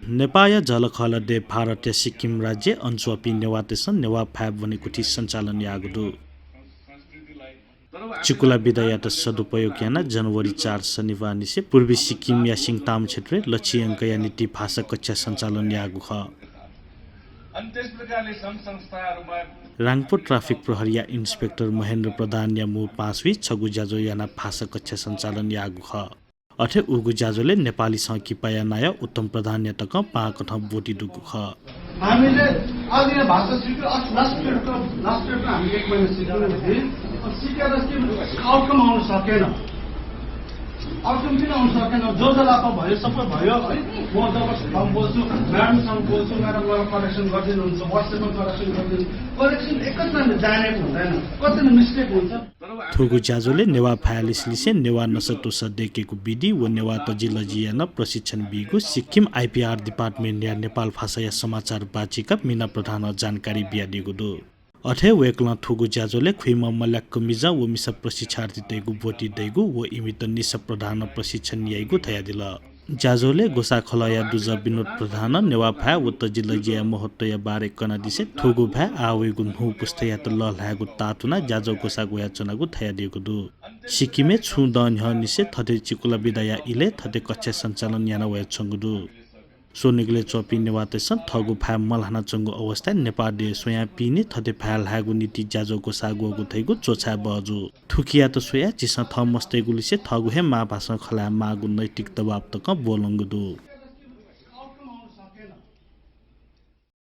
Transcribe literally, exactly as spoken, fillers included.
नेपाःया जःलाखःला देय् भारतया सिक्किम राज्यय् अन च्वंपिं नेवाःतय्सं नेवाः भाय् ब्वनेकुथि सञ्चालन याःगु दु। चिकुला विधायात सदुपयोग यानाः जनवरी चार शनिबारनिसें पूर्वी सिक्किमया सिङताम क्षेत्रय् लछि यंकया निंतिं भाषा कक्षा सञ्चालन याःगु खः। राङपो ट्राफिक प्रहरीया इन्सपेक्टर महेन्द्र प्रधानया मू पासुइ छगू ज्याझ्वः यानाः भाषा कक्षा सञ्चालन याःगु खः। अथे उगु ज्याझ्वलय् नेपाली संकिपाया नायः उत्तम प्रधानया तकं पाहां कथं ब्वति दुगु खः। हामीले अघि नै भाषा सिक्यो, अस-, लास्ट पिरियडको, लास्ट पिरियडको हामीले एक महिना सिक्यौँ। अनि सिकेर चाहिँ आउटकम आउन सकेन। आउटकम किन आउन सकेन? जो जलाप भयो, सबै भयो है। म जब बोल्छु, म्याडमसँग बोल्छु, म्याडम मलाई करेक्सन गरिदिनुहुन्छ, WhatsApp-मा करेक्सन गरिदिनु। करेक्सन एकैचोटि जानेको हुँदैन, कतिपय मिस्टेक हुन्छ। थुगु ज्याझ्वलय् नेवाः भाय् लिसेलिसें नेवाः नसा तोसा दय्केगु विधि व नेवाः तजिलजि यानाः प्रशिक्षण बीगु सिक्किम आइपिआर डिपार्टमेन्टया नेपाल भाषाया समाचार वाचिका मिना प्रधानं जानकारी बियादीगु दु। अथे वय्कलं थुगु ज्याझ्वलय् खुइम्ह मल्याक मिजं व मिसा प्रशिक्षार्थीतय्गु ब्वति दइगु व इमित निसा प्रधानं प्रशिक्षण याइगु धयादिल। ज्याझ्वलय् ग्वसाः खलःया दुजः विनोद प्रधानं नेवाः भाय् व तजिलजिया महत्वया बारे कनादिसें थुगु भाय् आः वइगु न्हू पुस्तायात लःल्हायेगु ताःतुनाः ज्याझ्वः ग्वसाः ग्वयाच्वनागु धयादीगु दु। सिक्किमय् छुं दँ न्ह्यःनिसें थथे चिकुला विधाया इलय् थथे कक्षा सञ्चालन याना वयाच्वंगु दु। स्वनिगलय् च्वंपिं नेवाःतय्सं थःगु भाय् मल्हानाच्वंगु अवस्थाय् नेपाः देय् स्वयां पिने थथे भाय् ल्हायेगु निंतिं ज्याझ्वः ग्वसाः ग्वःगु धइगु च्वछाये बहःजू। थुकियात स्वयाः झीसं थः मस्तय्गुलिसें थःगु हे मांभासं खँ ल्हाये माःगु नैतिक दबाव तकं ब्वलंगु दु।